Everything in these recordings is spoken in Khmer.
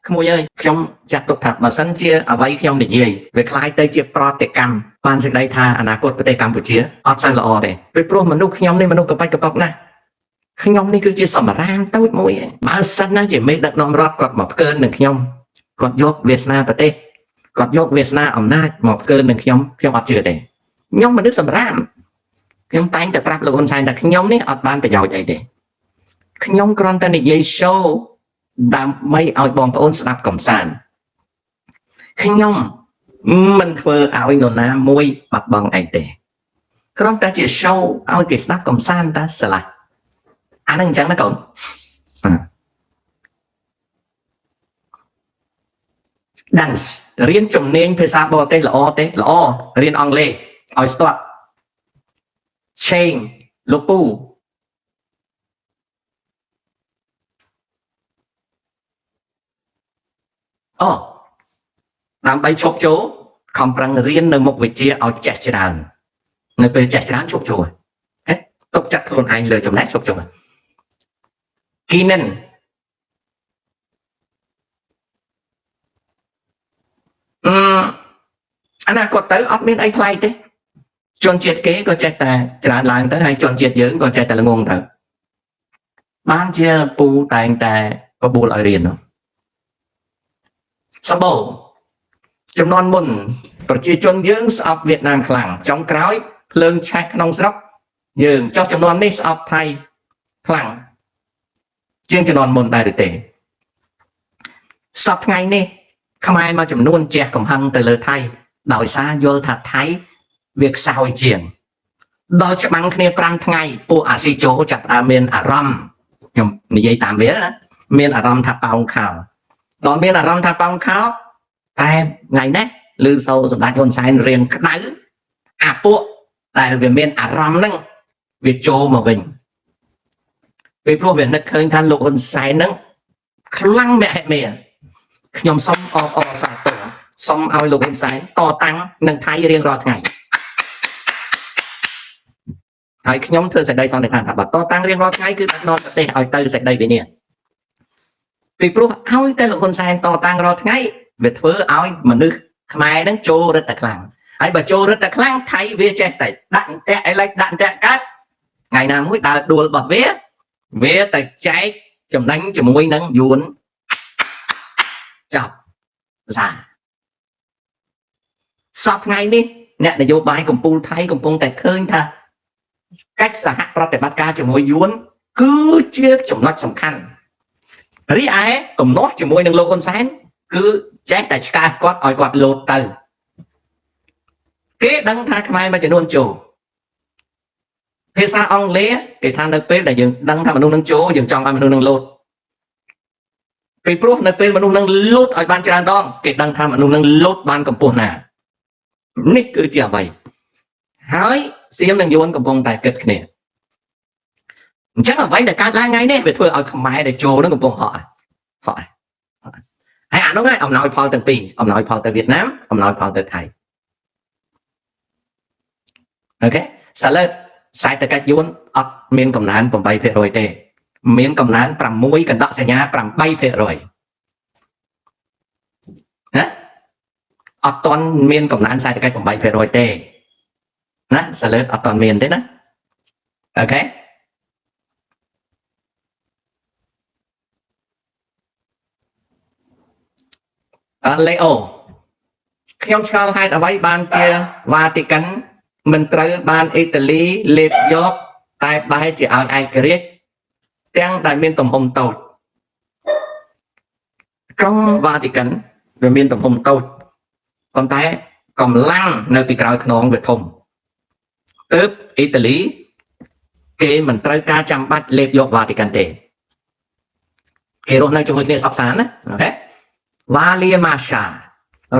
ក្មួយអើយខ្ញុំចាត់ទុកថាបើសិនជាអ្វីខ្ញុំនិយាយវាคล้ายទៅជាប្រតិកម្មបានសេចក្តីថាអនាគតប្រទេសកម្ពុជាអត់សូវល្អទេពីព្រោះមនុស្សខ្ញុំនេះមនុស្សកបាច់កប៉ុកណាស់ខ្ញុំនេះគឺជាសម្រាមតូចមួយឯងបើសិនណាជាមេដឹកនាំរដ្ឋគាត់មកផ្កើននឹងខ្ញុំគាត់យកវាសនាប្រទេសគាត់យកវាសនាអំណាចមកផ្កើននឹងខ្ញុំខ្ញុំអត់ជឿទេខ្ញុំមនុស្សសម្រាមខ្ញុំតែងតែប្រាប់លោកហ៊ុនសែនថាខ្ញុំនេះអត់បានប្រយោជន៍អីទេខ្ញុំគ្រាន់តែនិយាយ show ដើម្បីឲ្យបងប្អូនស្ដាប់កំសាន្តខ្ញុំមិនធ្វើឲ្យនរណាមួយបាត់បង់អីទេគ្រាន់តែជា show ឲ្យគេស្ដាប់កំសាន្តតាស្រឡះអាហ្នឹងអញ្ចឹងណាកូន dance រៀនជំនាញភាសាបរទេសល្អទេល្អរៀនអង់គ្លេសឲ្យស្ទាត់ change លោកពូអូដើម្បីឈប់ចូលខំប្រឹងរៀននៅមុខវិជ្ជាឲ្យចេះច្រើននៅពេលចេះច្រើនឈប់ចូលហេទុកចិត្តខ្លួនឯងលើចំណេះឈប់ចូលគីនិនអឺអនាគតទៅអត់មានអីប្លែកទេជនជាតិគេក៏ចេះតែច្រើនឡើងទៅហើយជនជាតិយើងក៏ចេះតែល្ងងទៅបានជាពូតែងតែបបួលឲ្យរៀននោះសម្បូរចំនួនមុនប្រជាជនយើងស្អប់វៀតណាមខ្លាំងចុងក្រោយភ្លើងឆេះក្នុងស្រុកយើងចុះចំនួននេះស្អប់ថៃខ្លាំងជាងចំនួនមុនដែរឬទេសប្តាហ៍ថ្ងៃនេះខ្មែរមួយចំនួនជះកំហឹងទៅលើថៃដោយសារយល់ថាថៃវាខ្សោយជាងដល់ច្បាំងគ្នា5ថ្ងៃពួកអាស៊ីជោចាប់ផ្ដើមមានអារម្មណ៍ខ្ញុំនិយាយតាមវាណាមានអារម្មណ៍ថាប៉ោងខោដល់មានអារម្មណ៍ថាប៉ោងខោតែថ្ងៃនេះឮសូរសម្ដេចហ៊ុនសែនរៀងក្តៅអាពួកដែលវាមានអារម្មណ៍ហ្នឹងវាចូលមកវិញពីព្រោះវានឹកឃើញថាលោកហ៊ុនសែនហ្នឹងខ្លាំងមហិមាខ្ញុំសូមអបអរសាទរសូមឲ្យលោកហ៊ុនសែនតតាំងនឹងថៃរៀងរាល់ថ្ងៃហើយខ្ញុំធ្វើសេចក្តីសន្និដ្ឋានថាបើតតាំងរៀងរាល់ថ្ងៃគឺដឹកនាំប្រទេសឲ្យទៅសេចក្តីវិនាសពីព្រោះឲ្យតែលោកហ៊ុនសែនតតាំងរាល់ថ្ងៃវាធ្វើឲ្យមនុស្សខ្មែរហ្នឹងចូលរឹតតែខ្លាំងហើយបើចូលរឹតតែខ្លាំងថៃវាចេះតែដាក់អន្ទាក់អីឡិចដាក់អន្ទាក់កើតថ្ងៃណាមួយដើរដួលរបស់វាវាទៅចែកចំណេញជាមួយនឹងយួនចាប់សាសពថ្ងៃនេះអ្នកនយោបាយកម្ពុជាថៃកំពុងតែឃើញថាកិច្ចសហប្រតិបត្តិការជាមួយយួនគឺជាចំណុចសំខាន់រីឯទំនាស់ជាមួយនឹងលោកហ៊ុនសែនគឺចេះតែឆ្កឹះគាត់ឲ្យគាត់លោតទៅគេដឹងថាខ្មែរមួយចំនួនចូលភាសាអង់គ្លេសគេថានៅពេលដែលយើងដឹងថាមនុស្សនឹងចូលយើងចង់ឲ្យមនុស្សនឹងលោតពីព្រោះនៅពេលមនុស្សនឹងលោតឲ្យបានច្រើនដងគេដឹងថាមនុស្សនឹងលោតបានកម្ពស់ណានេះគឺជាអ្វីហើយសៀមនិងយួនកំពុងតែគិតគ្នាអញ្ចឹងអ្វីដែលកើតឡើងថ្ងៃនេះវាធ្វើឲ្យខ្មែរដែលចូលនឹងកំពុងហក់ហក់ហើយអានោះឯងអំណោយផលទាំងពីរអំណោយផលទៅវៀតណាមអំណោយផលទៅថៃអូខេសាឡឺតសេដ្ឋកិច្ចយួនអត់មានកំណើន 8% ទេមានកំណើន6កណ្ដកសញ្ញា 8% ណាអត់ទាន់មានកំណើនសេដ្ឋកិច្ច 8% ទេណាសាឡឺតអត់ទាន់មានទេណាអូខេអលេអូខ្ញុំឆ្ងល់ហេតុអ្វីបានជាវ៉ាទីកាំមិនត្រូវបានអ៊ីតាលីលេបយកតែបែរជាឲ្យឯករាជ្យទាំងដែលមានទំហំតូចក្រុងវ៉ាទីកាំវាមានទំហំតូចប៉ុន្តែកម្លាំងនៅពីក្រោយខ្នងវាធំទើបអ៊ីតាលីគេមិនត្រូវការចាំបាច់លេបយកវ៉ាទីកាំទេគេរស់នៅជាមួយគ្នាសពសានណាអូខេវ៉ាលីម៉ាសា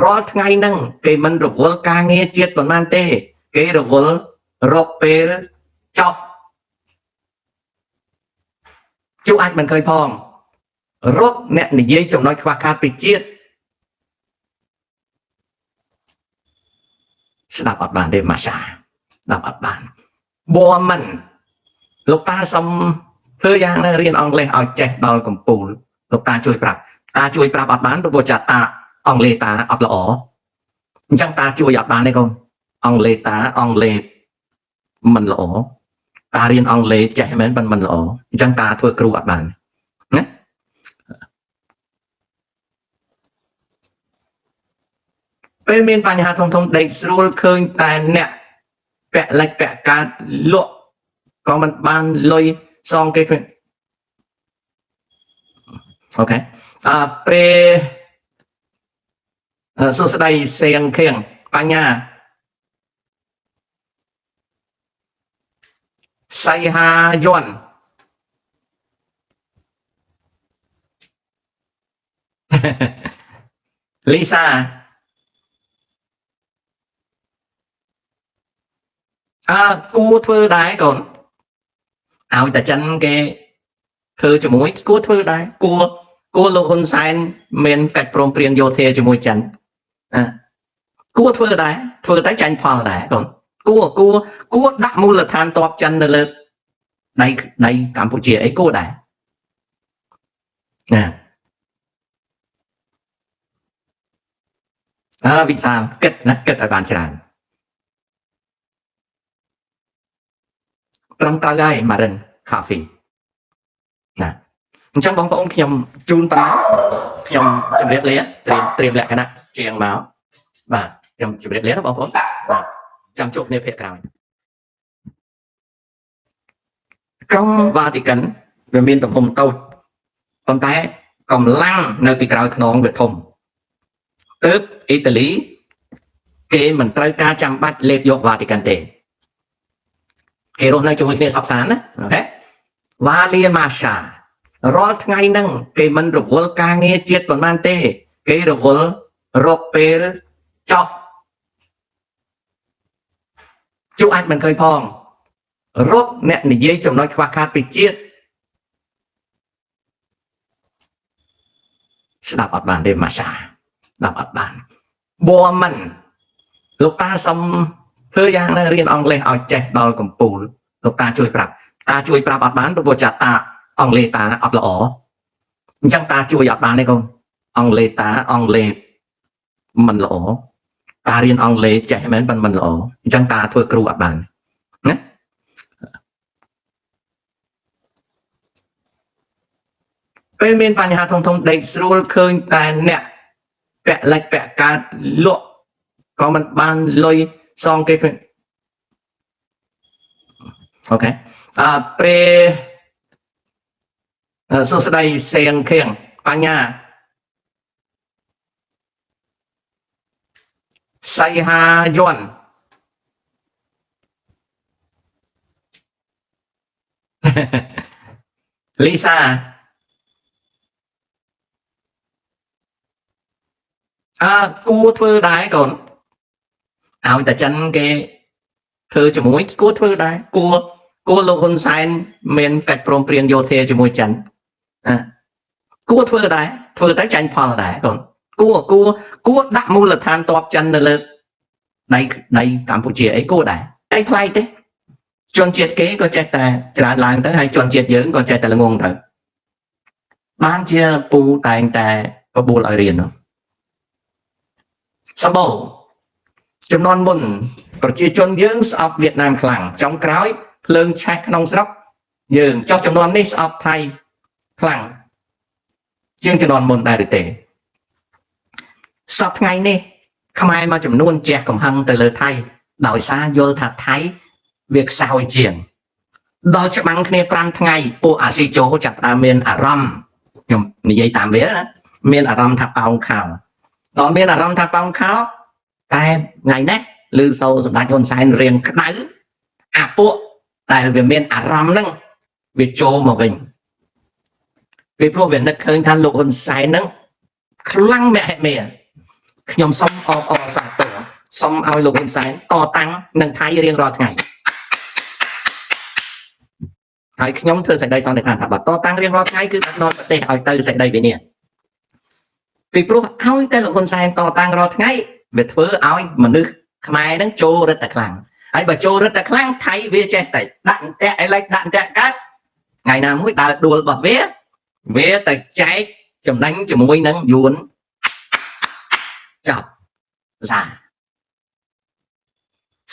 រាល់ថ្ងៃហ្នឹងគេមិនរវល់ការងារជាតិប៉ុន្មានទេគេរវល់រកពេលចោះជួអាចមិនឃើញផងរកអ្នកនិយាយចំណុចខ្វះខាតពីជាតិស្ដាប់អត់បានទេម៉ាសាស្ដាប់អត់បានបួមិនលោកតាសុំធ្វើយ៉ាងណារៀនអង់គ្លេសឲ្យចេះដល់កំពូលលោកតាជួយប្រាប់ តាជួយប្រាប់អត់បានព្រោះចាតាអង់គ្លេសតាអត់ល្អអញ្ចឹងតាជួយអត់បានទេកូនអង់គ្លេសតាអង់គ្លេសមិនល្អតារៀនអង់គ្លេសចេះមែនប៉ុន្តែមិនល្អអញ្ចឹងតាធ្វើគ្រូអត់បានណាពេលមានបញ្ហាធំធំដេកស្រួលឃើញតែអ្នកពាក់លិចពាក់កើតលក់ក៏មិនបានលុយសងគេឃើញ OK អើពេលសួស្តីសៀងខៀងបញ្ញាសៃហាយន់លីសាអើគួរធ្វើដែរកូនឲ្យតែចិនគេធ្វើជាមួយគួរធ្វើដែរគួរគួរលោកហ៊ុនសែនមានកិច្ចព្រមព្រៀងយោធាជាមួយចិនណាគួរធ្វើដែរធ្វើតែចាញ់ផលដែរកូនគួរគួរគួរដាក់មូលដ្ឋានទ័ពចិននៅលើដីដីកម្ពុជាអីគួរដែរណាអើវិសាលគិតណាគិតឲ្យបានច្រើនត្រឹមត្រូវហើយម៉ារិនកាហ្វីណាអញ្ចឹងបងប្អូនខ្ញុំជូនប៉ុណ្ណឹងខ្ញុំជម្រាបលាត្រៀមលក្ខណៈជាងមកបាទខ្ញុំជម្រាបលាណាបងប្អូនបាទចាំជួបគ្នាភាគក្រោយក្រុងវ៉ាទីកិនវាមានទំហំតូចប៉ុន្តែកម្លាំងនៅពីក្រោយខ្នងវាធំទើបអ៊ីតាលីគេមិនត្រូវការចាំបាច់លេបយកវ៉ាទីកិនទេគេរស់នៅជាមួយគ្នាសពសានណា OK វ៉ាលីម៉ាសារាល់ថ្ងៃហ្នឹងគេមិនរវល់ការងារជាតិប៉ុន្មានទេគេរវល់រកពេលចោះជួអាចមិនឃើញផងរកអ្នកនិយាយចំណុចខ្វះខាតពីជាតិស្ដាប់អត់បានទេម៉ាសាស្ដាប់អត់បានបួមិនលោកតាសុំធ្វើយ៉ាងណារៀនអង់គ្លេសឲ្យចេះដល់កំពូលលោកតាជួយប្រាប់តាជួយប្រាប់អត់បានព្រោះចាតាអង់គ្លេសតាអត់ល្អអញ្ចឹងតាជួយអត់បានទេកូនអង់គ្លេសតាអង់គ្លេសមិនល្អតារៀនអង់គ្លេសចេះមែនប៉ុន្តែមិនល្អអញ្ចឹងតាធ្វើគ្រូអត់បានណាពេលមានបញ្ហាធំធំដេកស្រួលឃើញតែអ្នកពាក់លិចពាក់កើតលក់ក៏មិនបានលុយសងគេឃើញ OK អើពេលសួស្តីសៀងខៀងបញ្ញាសៃហាយន់លីសាអើគួរធ្វើដែរកូនឲ្យតែចិនគេធ្វើជាមួយគួរធ្វើដែរគួរគួរលោកហ៊ុនសែនមានកិច្ចព្រមព្រៀងយោធាជាមួយចិនណាគួរធ្វើដែរធ្វើតែចាញ់ផលដែរកូនគួរគួរគួរដាក់មូលដ្ឋានទ័ពចិននៅលើដីដីកម្ពុជាអីគួរដែរអីប្លែកទេជនជាតិគេក៏ចេះតែច្រើនឡើងទៅហើយជនជាតិយើងក៏ចេះតែល្ងងទៅបានជាពូតែងតែបបួលឲ្យរៀនសម្បូរចំនួនមុនប្រជាជនយើងស្អប់វៀតណាមខ្លាំងចុងក្រោយភ្លើងឆេះក្នុងស្រុកយើងចុះចំនួននេះស្អប់ថៃខ្លាំងជាងចំនួនមុនដែរឬទេសប្តាហ៍ថ្ងៃនេះខ្មែរមួយចំនួនជះកំហឹងទៅលើថៃដោយសារយល់ថាថៃវាខ្សោយជាងដល់ច្បាំងគ្នា5ថ្ងៃពួកអាស៊ីជោចាប់ផ្ដើមមានអារម្មណ៍ខ្ញុំនិយាយតាមវាណាមានអារម្មណ៍ថាប៉ោងខោដល់មានអារម្មណ៍ថាប៉ោងខោតែថ្ងៃនេះឮសូរសម្ដេចហ៊ុនសែនរៀងក្តៅអាពួកដែលវាមានអារម្មណ៍ហ្នឹងវាចូលមកវិញពីព្រោះវានឹកឃើញថាលោកហ៊ុនសែនហ្នឹងខ្លាំងមហិមាខ្ញុំសូមអបអរសាទរសូមឲ្យលោកហ៊ុនសែនតតាំងនឹងថៃរៀងរាល់ថ្ងៃហើយខ្ញុំធ្វើសេចក្តីសន្និដ្ឋានថាបើតតាំងរៀងរាល់ថ្ងៃគឺដឹកនាំប្រទេសឲ្យទៅសេចក្តីវិនាសពីព្រោះឲ្យតែលោកហ៊ុនសែនតតាំងរាល់ថ្ងៃវាធ្វើឲ្យមនុស្សខ្មែរហ្នឹងចូលរឹតតែខ្លាំងហើយបើចូលរឹតតែខ្លាំងថៃវាចេះតែដាក់អន្ទាក់អីឡែកដាក់អន្ទាក់កើតថ្ងៃណាមួយដើរដួលរបស់វាវាទៅចែក ចំណេញជាមួយនឹងយួនចប់សា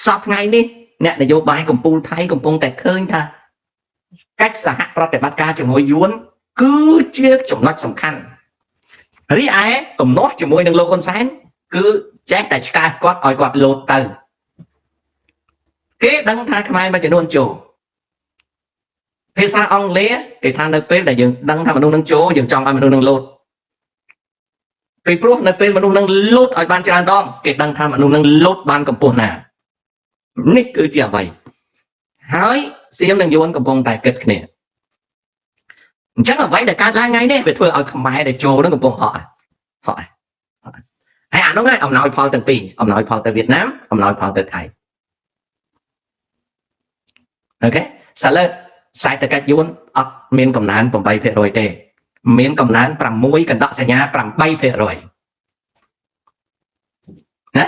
សពថ្ងៃនេះអ្នកនយោបាយកម្ពុជាថៃកំពុងតែឃើញថាកិច្ចសហប្រតិបត្តិការជាមួយយួនគឺជាចំណុចសំខាន់រីឯទំនាស់ជាមួយនឹងលោកហ៊ុនសែនគឺចេះតែឆ្កែគាត់ឲ្យគាត់លោតទៅគេដឹងថាខ្មែរមួយចំនួនចូលភាសាអង់គ្លេសគេថានៅពេលដែលយើងដឹងថាមនុស្សនឹងចូលយើងចង់ឲ្យមនុស្សនឹងលោតពីព្រោះនៅពេលមនុស្សនឹងលោតឲ្យបានច្រើនដងគេដឹងថាមនុស្សនឹងលោតបានកម្ពស់ណានេះគឺជាអ្វីហើយសៀមនិងយួនកំពុងតែគិតគ្នាអញ្ចឹងអ្វីដែលកើតឡើងថ្ងៃនេះវាធ្វើឲ្យខ្មែរដែលចូលនឹងកំពុងហក់ហក់ហើយអានោះហើយអំណោយផលទាំងពីរអំណោយផលទៅវៀតណាមអំណោយផលទៅថៃអូខេសាឡឺតសេដ្ឋកិច្ចយួនអត់មានកំណើន 8% ទេមានកំណើន6កណ្ដកសញ្ញា 8% ណា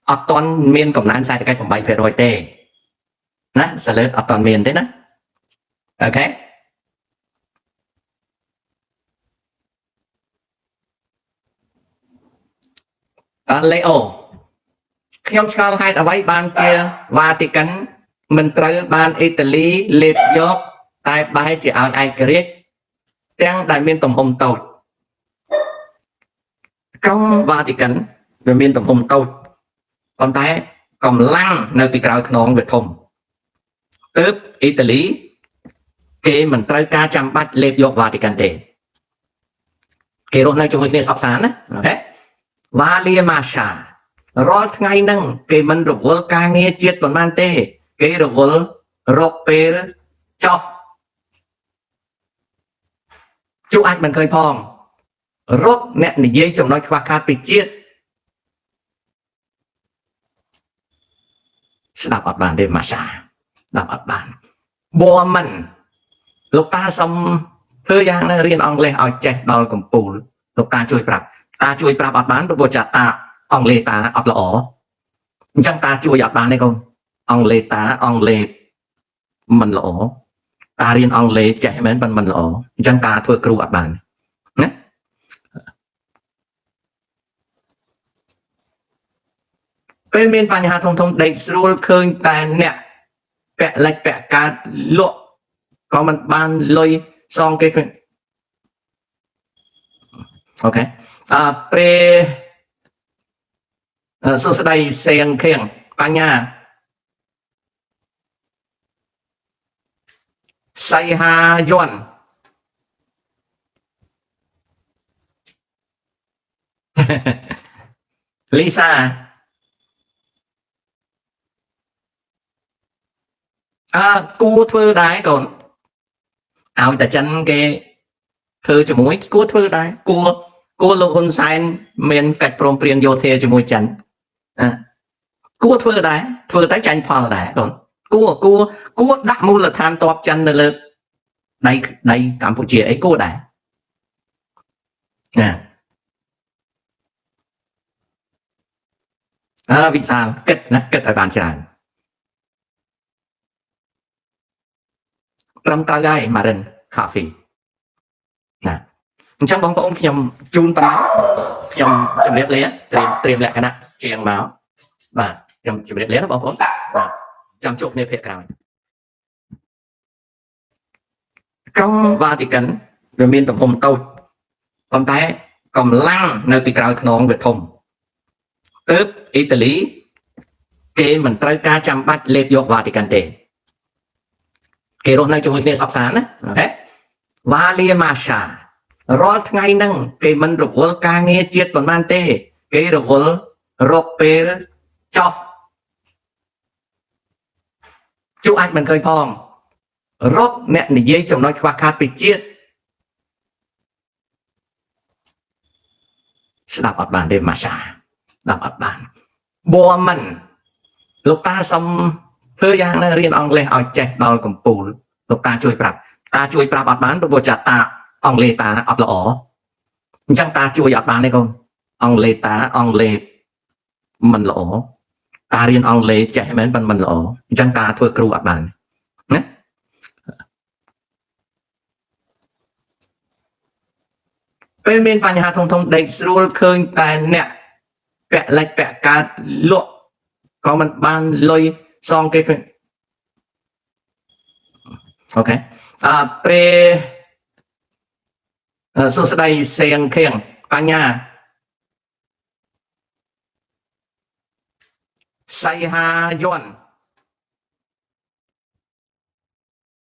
អត់ទាន់មានកំណើនសេដ្ឋកិច្ច 8% ទេណាសាឡឺតអត់ទាន់មានទេណាអូខេអលេអូខ្ញុំឆ្ងល់ហេតុអ្វីបានជាវ៉ាទីកិនមិនត្រូវបានអ៊ីតាលីលេបយកតែបែរជាឲ្យឯករាជ្យទាំងដែលមានទំហំតូចក្រុងវ៉ាទីកិនវាមានទំហំតូចប៉ុន្តែកម្លាំងនៅពីក្រោយខ្នងវាធំទើបអ៊ីតាលីគេមិនត្រូវការចាំបាច់លេបយកវ៉ាទីកិនទេគេរស់នៅជាមួយគ្នាសពសានណាអូខេវ៉ាលីម៉ាសារាល់ថ្ងៃហ្នឹងគេមិនរវល់ការងារជាតិប៉ុន្មានទេគេរវល់រកពេលចោះជួអាចមិនឃើញផងរកអ្នកនិយាយចំណុចខ្វះខាតពីជាតិស្ដាប់អត់បានទេម៉ាសាស្ដាប់អត់បានបួមិនលោកតាសុំធ្វើយ៉ាងណារៀនអង់គ្លេសឲ្យចេះដល់កំពូលលោកតាជួយប្រាប់តាជួយប្រាប់អត់បានព្រោះចាតាអង់គ្លេសតាអត់ល្អអញ្ចឹងតាជួយអត់បានទេកូនអង់គ្លេសតាអង់គ្លេសមិនល្អតារៀនអង់គ្លេសចេះមែនប៉ុន្តែមិនល្អអញ្ចឹងតាធ្វើគ្រូអត់បានណាពេលមានបញ្ហាធំធំដេកស្រួលឃើញតែអ្នកពាក់លិចពាក់កើតលក់ក៏មិនបានលុយសងគេឃើញអូខេអពេលសួស្តីសៀងខៀងបញ្ញាសៃហាយន់លីសាអើគួរធ្វើដែរកូនឲ្យតែចិនគេធ្វើជាមួយគួរធ្វើដែរគួរលោកហ៊ុនសែនមានកិច្ចព្រមព្រៀងយោធាជាមួយចិនគួរធ្វើដែរធ្វើទៅចាញ់ផលដែរកូនគួរដាក់មូលដ្ឋានទ័ពចិននៅលើដីកម្ពុជាអីគួរដែរណាអើវិសាលគិតណាគិតឲ្យបានច្រើនត្រឹមត្រូវហើយម៉ារិនកាហ្វីណាអញ្ចឹងបងប្អូនខ្ញុំជូនប៉ុណ្ណឹងខ្ញុំជម្រាបលាត្រៀមលក្ខណៈជាងមកបាទខ្ញុំជម្រាបលាណាបងប្អូនបាទចាំជួបគ្នាភាគក្រោយក្រុងវ៉ាទីកិនវាមានទំហំតូចប៉ុន្តែកម្លាំងនៅពីក្រោយខ្នងវាធំទើបអ៊ីតាលីគេមិនត្រូវការចាំបាច់លេបយកវ៉ាទីកិនទេគេរស់នៅជាមួយគ្នាសពសានណាអូខេវ៉ាលីម៉ាសារាល់ថ្ងៃហ្នឹងគេមិនរវល់ការងារជាតិប៉ុន្មានទេគេរវល់រកពេលចោះជួអាចមិនឃើញផងរកអ្នកនិយាយចំណុចខ្វះខាតពីជាតិស្ដាប់អត់បានទេម៉ាសាស្ដាប់អត់បានបួមិនលោកតាសុំធ្វើយ៉ាងណារៀនអង់គ្លេសឲ្យចេះដល់កំពូលលោកតាជួយប្រាប់តាជួយប្រាប់អត់បានព្រោះចាតាអង់គ្លេសតាអត់ល្អអញ្ចឹងតាជួយអត់បានទេកូនអង់គ្លេសតាអង់គ្លេសមិនល្អតារៀនអង់គ្លេសចេះមែនប៉ុន្តែមិនល្អអញ្ចឹងតាធ្វើគ្រូអត់បានណា ពេលមានបញ្ហាធំធំដេកស្រួលឃើញតែអ្នកពាក់លិចពាក់កើតលក់ក៏មិនបានលុយសងគេឃើញ OK អើពេលសួស្តីសៀងខៀងបញ្ញាសៃហាយន់